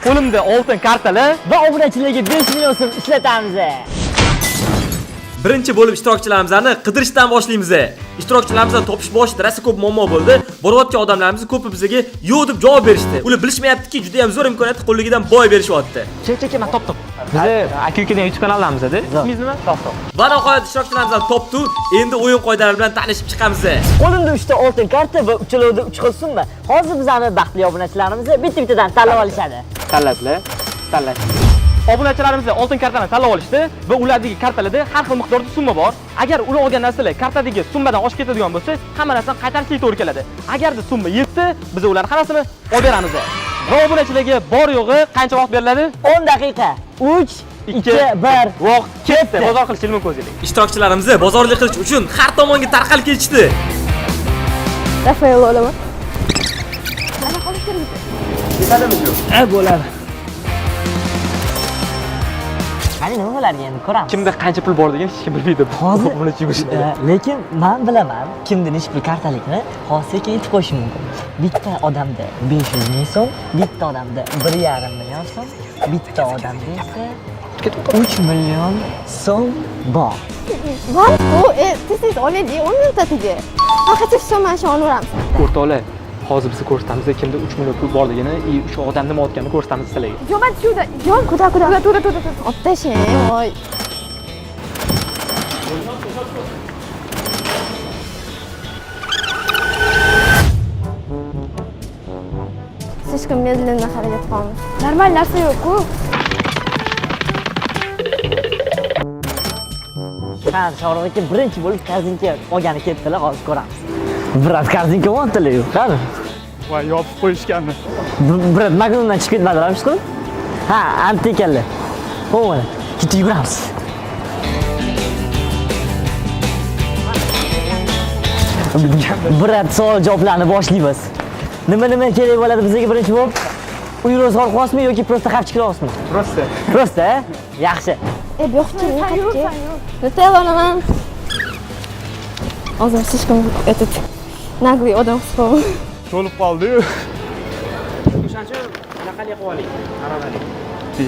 Qo'limda oltin kartalar Va obunachilarga 5 million so'm ishlatamiz. Birinchi bo'lib ishtirokchilarimizni qidirishdan boshlaymiz. Ishtirokchilarimizni topish boshida rosa ko'p muammo bo'ldi. Borayotgan odamlarimiz ko'pi bizga yo'q deb javob berishdi. Ular bilishmayaptiki, juda ham zo'r imkoniyatni qo'lligidan boy berishyapti. Che, che, che, men topdim. Biz aka ukadan YouTube kanaldamiz edi. Ismingiz nima? Shohruh. Va nihoyat ishtirokchilarimizni topdi. Endi o'yin qoidalari bilan tanishib chiqamiz. Qo'limda 3 ta oltin karta va uchalovida 3 xil summa. Hozir bizani baxtli obunachilarimiz bitta-bittadan tanlab olishadi. Tanladilar. Tanlash. Obunachilarimiz oltin kartani tanlab olishdi va ulardagi kartalarda har xil miqdorda summa bor. Agar ular olgan narsalar kartadagi summadan oshib ketadigan bo'lsa, hamma narsani qaytarishlik to'g'ri keladi. Agarda summa yetsa, biz ularni hammasini olib beramiz. Va obunachilarga bor yo'g'i qancha vaqt beriladi? 10 daqiqa. 3 2 1. Vaqt ketdi. Bozor qilishlik mumkin o'zingiz. Ishtirokchilarimiz bozorlik qilish uchun har tomonga tarqalib ketishdi. Rafael olaman. Bo'ladi. Qani nima bo'larkan endi ko'ramiz. Kimda qancha pul borligini hech kim bilmaydi. Hozir obunachi yugurishadi. Lekin men bilaman kimda necha pul kartalikni hozir sekin aytib qo'yishim mumkin. Bitta odamda 500 ming so'm, bitta odamda 1,5 million so'm, bitta odamda esa 3 million so'm bor. Bor, bu tez tez olaylik, 10 minutdagi. Faqat все mana shu olaveramiz. O'rtoqlar, hozir biz ko'rsatamiz kimda 3 million pul borligini, и o'sha odam nima otganini ko'rsatamiz sizlarga. Идем отсюда, идем. Куда, куда? Туда, туда, туда, туда. Olib tashlang, voy. Слишком медленно harakat qilamiz. Normal narsa yo'q-ku. Ha, Shohruh aka birinchi bo'lib korzinka olgani ketdilar, hozir ko'ramiz. Брат, korzinka olibdilar, qani? Voy, yopib qo'yishganmi? Брат, Magnumdan chiqib ketmadilar, shu? Ha, anti ekanlar. Mana, ketib yuguramiz. Брат, savol javoblarni boshlaymiz. Nima nima kerak bo'ladi bizga birinchi bo'lib? Uy ro'zg'or qilyapsizmi yoki просто хавчик qilyapsizmi? Просто. Просто, a? Yaxshi. E, bu yoqqa qayerga? Nutella olaman. Hozir слишком этот наглый odam his qilaman. To'lib qoldi-yu. O'shaning uchun anaqalik qilib oling. Aravalik.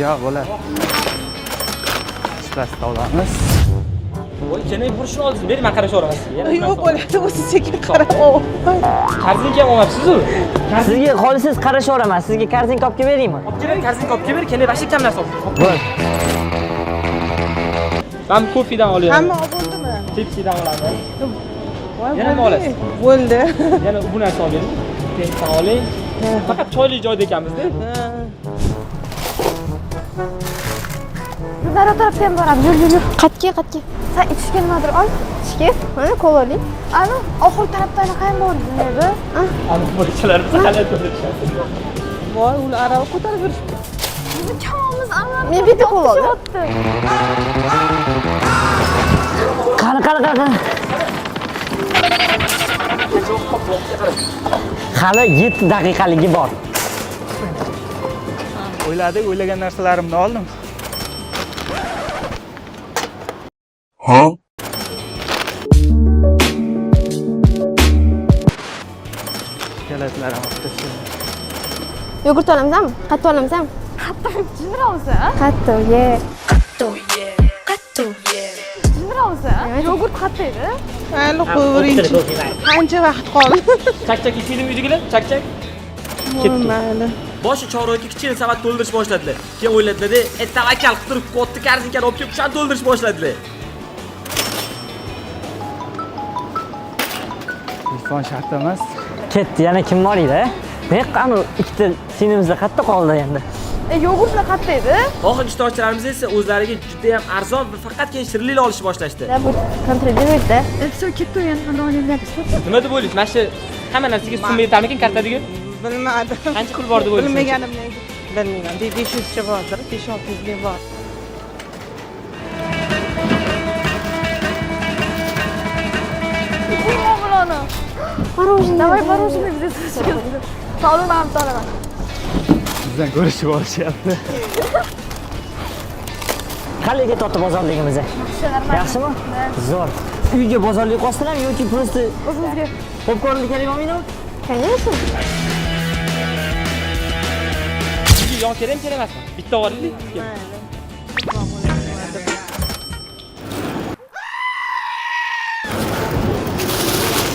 Yo'q, bo'ladi. Plastik olamiz. Voy, keyin burishni oldingiz, bering, men qarashaveraman sizga. Yo'q bo'ladi, o'zi sekin qarab. Korzinka ham olmabsiz-u. Sizga xohlasangiz qarashaveraman. Sizga korzinka olib kelib beraymi? Olib kelib, korzinka olib kelib ber, keyin вообще kam narsa olib kel. Bo'ldi. Men kofedan olyapman. Hamma olib bo'ldimi? Chipsidan olaman. Voy, Yana nima bo'ldi. olasiz? Bo'ldi. Yana bu narsa oling. Pensan oling. Faqat choyli joyda ekanmiz-da. Biz nari tarafga ham boramiz. Yur, yur, yur. Qatga, qatga. San ichishga nimadir ol. Ichishga. Mana kola oling. Ani oxir tarafda anaqa ham bor edi. Ani bolachalar biz hali ko'rishadi. Voy, ular arava ko'tarib yurishibdi. Men bitta kola oldim. Qani, qani, qani, qani. Hali 7 daqiqaligi bor. O'yladik, o'ylagan narsalarimni oldim. Shokoladlar ham olib tashlayman. Yogurt olamizmi? Qattiq olamizmi? Qattiq jindiroqsa? Qattiq, ye. Jindiroqsa? Yogurt qattiq edi. Mayli, qo'yavering. Qancha vaqt qoldi? Chak-chak yeysizmi uydagilar? Chak-chak. Ketdi. Mayli. Boshi Shohruh aka kichkina savat to'ldirish boshladilar. Keyin o'yladilar, tavakkal qilib turib katta korzinkani olib kelib, o'shani to'ldirish boshladilar. Telefon shart emas. Ketdi, yana kim bor edi? Ne qani ikkita sinimizda qayerda qoldi endi? Yogurtlar qattiq edi. Oxirgi ishtirokchilarimiz esa o'zlariga juda ham arzon va faqatgina shirinlik olishni boshlashdi. Да, будет контролировать, да? Все, ketdi endi. Nima deb o'ylaysiz? Mana shu hamma narsaga summa yetarmikin kartadagi? Bilmadim. Qancha pul bor deb o'ylaysiz? Bilmaganimdan bilmayman. 500 cha bordir, 5-600 ming bor. Мороженое. Давай мороженое biza Sog'lik man bitta olaman. Bizdan ko'rishib olishyapti. Qalay ketyapti bozorligimiz? Yaxshimi? Zo'r. Uyga bozorlik qilyapsizlarmi yoki просто O'zimizga. popkornni kerak bo'lmaydimi? Конечно. Yog' kerakmi, kerak emasmi? Bitta olaylik.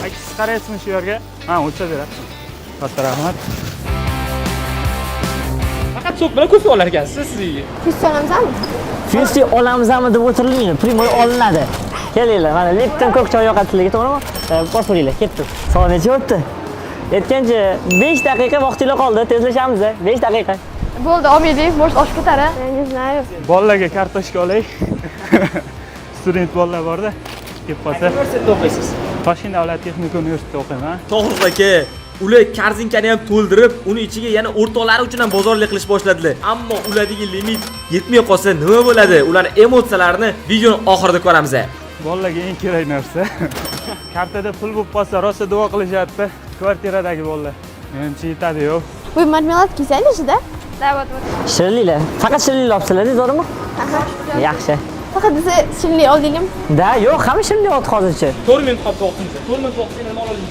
Aka, siz qaraysizmi shu yerga? Ha, o'lchab berasiz. Katta rahmat. Faqat sok bilan kofe olar ekansiz siz uyga. Fus olamizmi? Fusti olamizmi deb o'tirilmaydi, primoy olinadi. Kelinglar, mana Lipton ko'k choy yoqadi sizlarga, to'g'rimi? Bosib ketdik. Soat necha o'tdi? Aytgancha 5 daqiqa vaqtinglar qoldi, tezlashamiz, 5 daqiqa. Bo'ldi, olmaylik, может oshib ketar, a? Я не знаю. Bolalarga kartoshka olay. Student bolalar borda. Kelib qolsa. Universitetda o'qiysiz. Toshkent davlat texnika universitetida o'qiyman. To'g'ri aka, ular korzinkani ham to'ldirib, uni ichiga yana o'rtoqlari uchun ham bozorlik qilish boshladilar. Ammo ulardagi limit yetmay qolsa nima bo'ladi? Ular emotsiyalarini videoning oxirida ko'ramiz. Bolalarga eng kerak narsa. Kartada pul bo'lib qolsa, rosa duo qilishyapti. Kvartiradagi bolalar. Menimcha yetadi yo'q. Вы мармеладки взяли же, да? Да, вот, вот. Shirinliklar. Faqat shirinliklar olibsizlar, to'g'rimi? Yaxshi. Faqat biz shirinlik oldingmi? Da, yo'q, hamma shirinlik oldi hozircha. 4 minut qolibdi vaqtimizda. 4 minut vaqtda nima ola olamiz?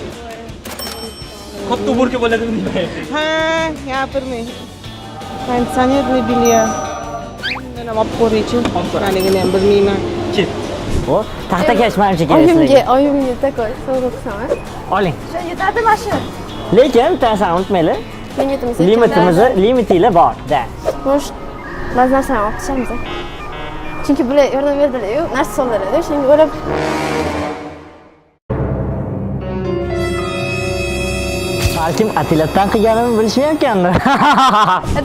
Katta уборка bo'ladimi deyman. Ha, gapirmang. Konditsionerli белье. Bundan ham olib ko'raychi. Nimaligini ham bilmayman. Ketdi. O, taxtakash manimcha kerak Oyimga, sizlarga. oyimga такой sovg'a qilsam, a? Oling. Shu yetadi mana shu. Lekin bitta narsani unutmanglar. Limitimiz Limitimizni, limitinglar bor, da. Может, ba'zi narsani olib tashlaymiz. Chunki bular yordam berdilar-yu, narsa soldilar-da, shunga o'ylab Balkim atilatdan qilganimni bilishmayotgandir.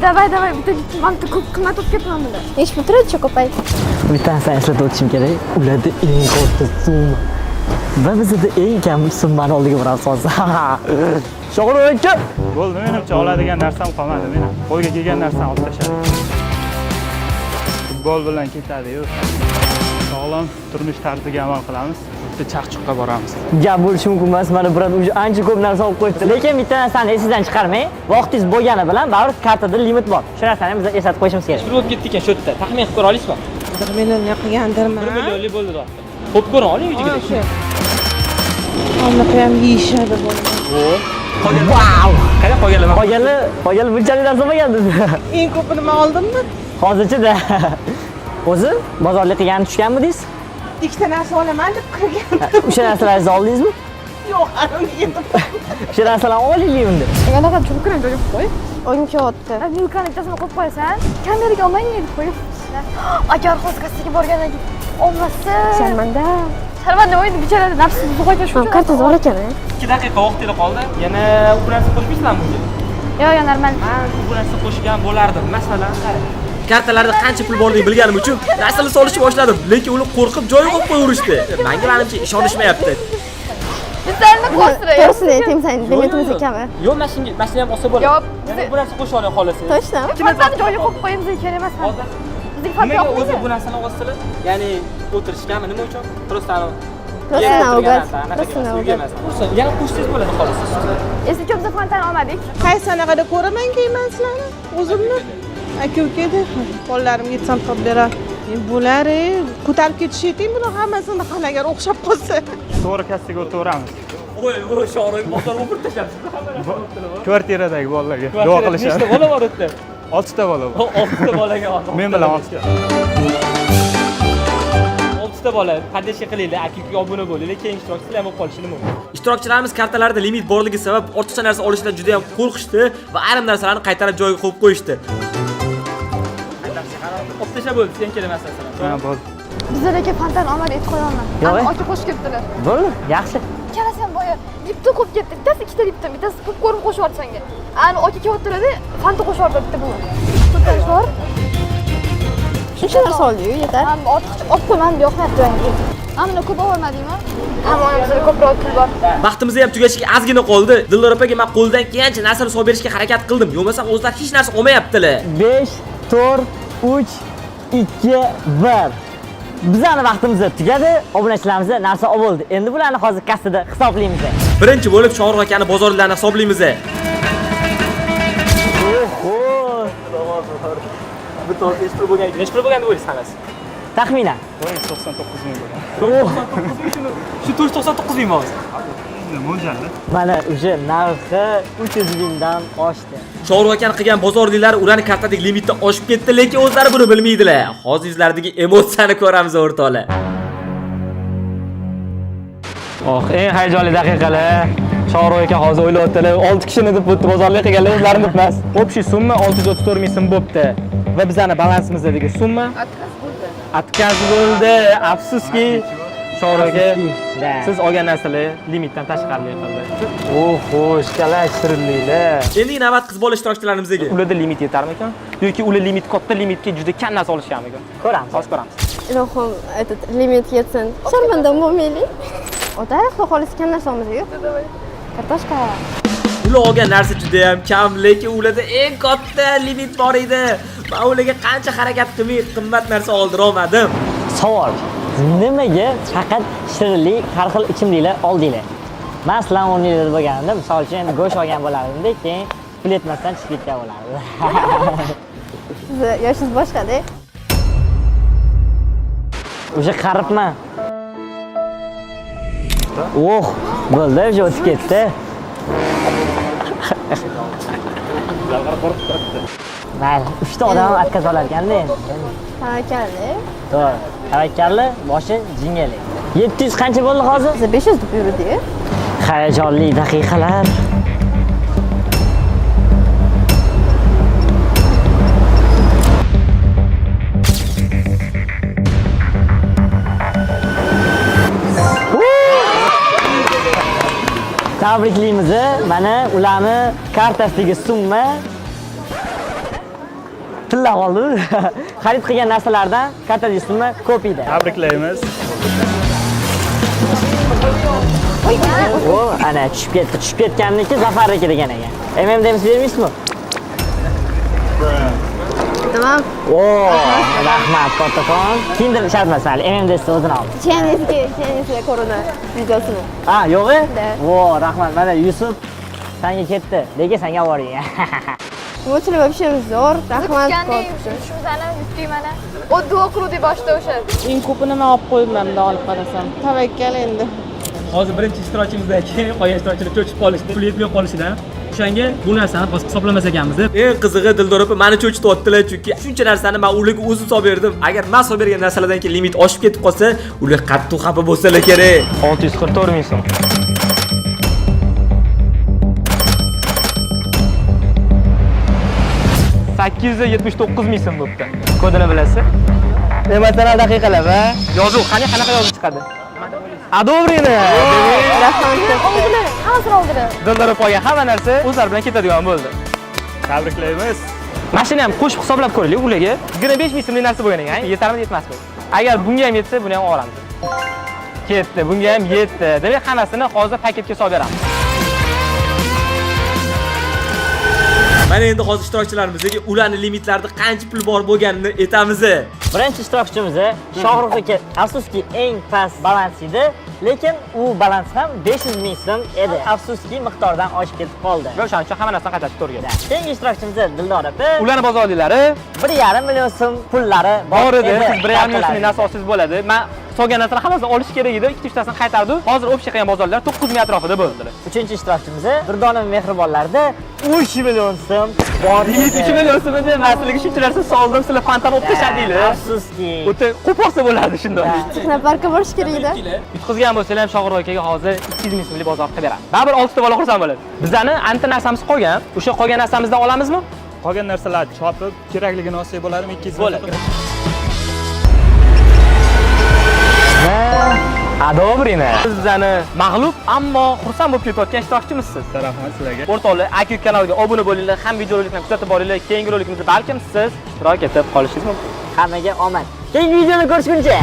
Давай, давай, bitta mana bitta ko'p qimmat bo'lib ketdi bular. Nechi pul turadi chokopay? Bitta narsani eslatib o'tishim kerak. Ularda eng katta summa va bizda eng kam summani oldiga boramiz hozir. Shohruh aka. Bo'ldi, menimcha oladigan narsam qolmadi meni. Qo'lga kelgan narsani olib tashladim. Futbol bilan ketadi-yu. Sog'lom turmush tarziga amal qilamiz. Bitta chaqchuqqa boramiz. Gap bo'lishi mumkin emas. Mana брат уже ancha ko'p narsa olib qo'yibdi. Lekin bitta narsani esingizdan chiqarmang. Vaqtingiz bo'lgani bilan baribir kartada limit bor. Shu narsani ham biz eslatib qo'yishimiz kerak. Pul bo'lib ketdi ekan shu yerda. Taxmin qilib ko'ra olasizmi? 1 millionga qilgandirman. 1 millionlik bo'ldi deyapti. Xo'p ko'ra oling uchiga. O'sha. Anaqa ham yeyishadi bolalar. Vau! Qani qolganlar? Qolganlar, qolganlar bunchalik narsa bo'lgandi. Eng ko'pi nima oldimmi? Hozircha-da. O'zi bozorlik qilgani tushganmidingiz? Ikkita narsa olaman deb kirgandim. O'sha narsalarni oldingizmi? Yo'q, halim yedim. O'sha narsalarni olaylik unda. Anaqa cho'kirang joyga qo'yib qo'y. Oyim kelyapti. Milkani bittasini qo'yib qo'yasan. Kameraga olmang deb qo'yib. Agar hozir kassaga borgandan keyin olmasa. Sharmanda. Sharmanda o'yinni bechora nafsi buzg'aygan shu. Karta zo'r ekan, a? 2 daqiqa vaqtingiz qoldi. Yana u narsa qo'shmaysizlarmi bunga? Yo'q, yo'q, normal. Men bu narsa qo'shgan bo'lardim. Masalan, qarang. Kartalarda qancha pul borligini bilganim uchun narsalar solishni boshladim, lekin ular qo'rqib joyiga qo'yib qo'yaverishdi. Menga manimcha ishonishmayapti. Bizlarni qo'shtirib. To'g'risini aytaymi, sen limitimiz kami. Yo'q, mana shunga, mana shuni ham olsa bo'ladi. Yo'q, Yana bu narsa qo'sha oling xohlasangiz. Точно? Fantani joyiga qo'yib qo'yamiz, kerak emas. Hozir Bizga fanta nimaga o'zi yoqmaydi. bu narsani olsizlar? Ya'ni o'tirishgami nima uchun? Просто Просто наугад. Просто наугад. Yana qo'shsangiz bo'ladi xohlasangiz. Esli biz fantani olmadik. Qaysi anaqada ko'raman kiyman sizlarni? O'zimni. Aka ukada bolalarimga yetsam topib berar. Bo'lar, ko'tarib ketish ayting buni hammasini hali agar o'xshab qolsa. To'g'ri kassaga o'taveramiz. Voy, voy, Shohruh bozor o'pirib tashlabsiz. Kvartiradagi bolalarga duo qilishadi. Nechta bola bor u yerda? 6 ta bola bor. 6 ta bolaga hozir. Men bilan 6 ta. 6 ta bola поддержка qilinglar, aka ukaga obuna bo'linglar, keyin ishtirokchilar ham bo'lib qolishi mumkin. Ishtirokchilarimiz kartalarda limit borligi sabab ortiqcha narsa olishdan juda ham qo'rqishdi va ayrim narsalarni qaytarib joyiga qo'yib qo'yishdi. Olib tashlab bo'ldi, sen kerak emas narsalar. Ha, bo'ldi. Bizlarga fantani olmadik, aytib qo'yaman. Yo'q, Ammo e? aka qo'shib ketdilar. Bo'ldi, yaxshi. Ikkalasi ham boya Lipton qo'yib ketdi. Bittasi ikkita Lipton, bittasi popkorn qo'shib yubordi senga. Ani aka kelyaptilarda, fanta qo'shib yubordi bitta bu. Ko'tarish bor. Shuncha narsa oldi-yu, yetar. Man ortiqcha olib qo'yman, yoqmayapti menga. Mana ko'p olmadingmi? Ammo bizda ko'proq pul bor. Vaqtimiz ham tugashiga ozgina qoldi. Dildor opaga men qo'ldan kelgancha narsani solib berishga harakat qildim. Yo'qmasam o'zlari hech narsa olmayaptilar. 5, 4, 3, 2, 1. Bizani vaqtimiz tugadi, obunachilarimiz narsa olib bo'ldi. Endi bularni hozir kassada hisoblaymiz. Birinchi bo'lib Shohrux akani bozorlarni hisoblaymiz. Oho! Necha pul bo'lgan? Necha pul bo'lgan deb o'ylaysiz hammasi? Taxminan. 499 ming bo'lgan. Shu 499 ming hozir. Shunday mo'ljalda. Mana уже narxi 300 mingdan oshdi. Shohruh akani qilgan bozorliklar ularni kartadagi limitdan oshib ketdi, lekin o'zlari buni bilmaydilar. Hozir yuzlaridagi emotsiyani ko'ramiz o'rtoqlar. Oh, eng hayajonli daqiqalar. Shohruh aka hozir o'ylayaptilar, 6 kishini deb o'tdi bozorlik qilganlar o'zlarini deb emas. Общий summa 634 ming so'm bo'pti. Va bizani balansimizdagi summa Отказ bo'ldi. Отказ bo'ldi. Afsuski, Shohruh aka, Да. siz olgan narsalar limitdan tashqarilik qildi. Oho, shkolat shirinliklar. Endi navbat qiz bola ishtirokchilarimizga. Ularda limit yetarmikan? Yoki ular limit katta limitga juda kam narsa olishganmikan? Ko'ramiz. Hozir ko'ramiz. Ilohim, этот limit yetsin. Sharmanda bo'lmaylik. Ota, xudo xohlasa kam narsa olamiz yo'q. Kartoshka. Ular olgan narsa juda ham kam, lekin ularda eng katta limit bor edi. Men ularga qancha harakat qilmay qimmat narsa oldira olmadim. Savol. Nimaga faqat shirinlik, har xil ichimliklar oldinglar? Man sizlarni o'rningizda bo'lganimda, misol uchun endi go'sht olgan bo'lardimda, keyin pul yetmasdan chiqib ketgan bo'lardim. Sizni yoshingiz boshqa-da. O'sha qaribman. Oh, bo'ldi, o'sha o'tib ketdi. Mayli, uchta odam ham отказ olarkanda endi. Tavakkalli. To'g'ri. Tavakkalli, boshi jingalik. 700 qancha bo'ldi hozir? Biz 500 deb yurdik. Hayajonli daqiqalar. Tabriklaymiz. Mana ularni kartasidagi summa tilla qoldi. Xarid qilgan narsalardan kartadagi summa ko'p edi. Tabriklaymiz. O, ana tushib ketdi. Tushib ketganniki Zafarniki degan ekan. MMDMs bermaysizmi? Tamam. O, rahmat kattakon. Kimdir shart emas hali MMDsni o'zini oldi. Jiyanizga, jiyanizga korona videosini. Ha, yo'q-e? Да. Vo, rahmat. Mana Yusuf senga ketdi. Lekin senga olib boring. Emotsiyalar вообще zo'r. Rahmat. Kutgandek tushimizani yutdik mana. O duo qiluvdik boshida o'sha. Eng ko'pini man olib qo'yibman bundoq olib qarasam. Tavakkal endi. Hozir birinchi ishtirokchimizdan keyin qolgan ishtirokchilar cho'chib qolishdi, pul yetmay qolishidan. O'shanga bu narsani hozir hisoblamas ekanmiz deb. Eng qizig'i Dildor opa meni cho'chityaptilar, chunki shuncha narsani men ularga o'zim solib berdim. Agar men solib bergan narsalardan keyin limit oshib ketib qolsa, ular qattiq xafa bo'lsalar kerak. 644 ming so'm. 879 ming so'm bo'pti. Kodini bilasiz? Emotsional daqiqalar va yozuv qani qanaqa yozuv chiqadi? Одобрено. Oldilar, hammasini oldilar. Dildor opa olgan hamma narsa o'zlari bilan ketadigan bo'ldi. Tabriklaymiz. Mashina ham qo'shib hisoblab ko'raylik ularga. 25 ming so'mlik narsa bo'lgan ekan. Yetarmi, yetmasmi? Agar bunga ham yetsa, buni ham olamiz. Ketdi, bunga ham yetdi. Demak, hammasini hozir paketga solib beramiz. Mana endi hozir ishtirokchilarimizga ularning limitlarida qancha pul bor bo'lganini aytamiz. Birinchi ishtirokchimiz Shohrux aka, afsuski eng past balans edi, lekin u balans ham 500 ming so'm edi. Afsuski miqdordan oshib ketib qoldi. Va o'shaning uchun hamma narsani qaytarishga to'g'ri keldi. Keyingi ishtirokchimiz Dildor opa, Ularning bozorliklari 1,5 million so'm pullari bor edi. Siz 1,5 million kartalarida. so'mlik narsa olsangiz bo'ladi. Men solgan narsalar hammasini olish kerak edi. 2-3tasini qaytardi. Hozir общий qilgan bozorlar 9 ming atrofida bo'ldi. Uchinchi ishtirokchimiz Durdona mehribonlarda 3 million so'm bor edi. 3 million so'm edi. Men sizlarga shuncha narsa soldim, sizlar fontan olib tashladinglar. Afsuski. O'ta qo'polsa bo'lardi shunda. Texnoparkka borish kerak edi. Yutqizgan bo'lsalar ham Shohrux akaga hozir 200 ming so'mlik bozor qilib beramiz. Baribir 6 ta bola xursand bo'ladi. Bizani anta narsamiz qolgan. O'sha qolgan narsamizdan olamizmi? Qolgan narsalarni chopib, kerakligini olsak bo'ladimi? 200 Bo'ladi. Одобрено. Siz bizani mag'lub, ammo xursand bo'lib ketayotgan ishtirokchimizsiz. Rahmat sizlarga. O'rtoqlar, aka kanaliga obuna bo'linglar, ham videoroliklarni kuzatib boringlar. Keyingi rolikimizda balkim siz ishtirok etib qolishingiz mumkin. Hammaga omad. Keyingi videoda ko'rishguncha.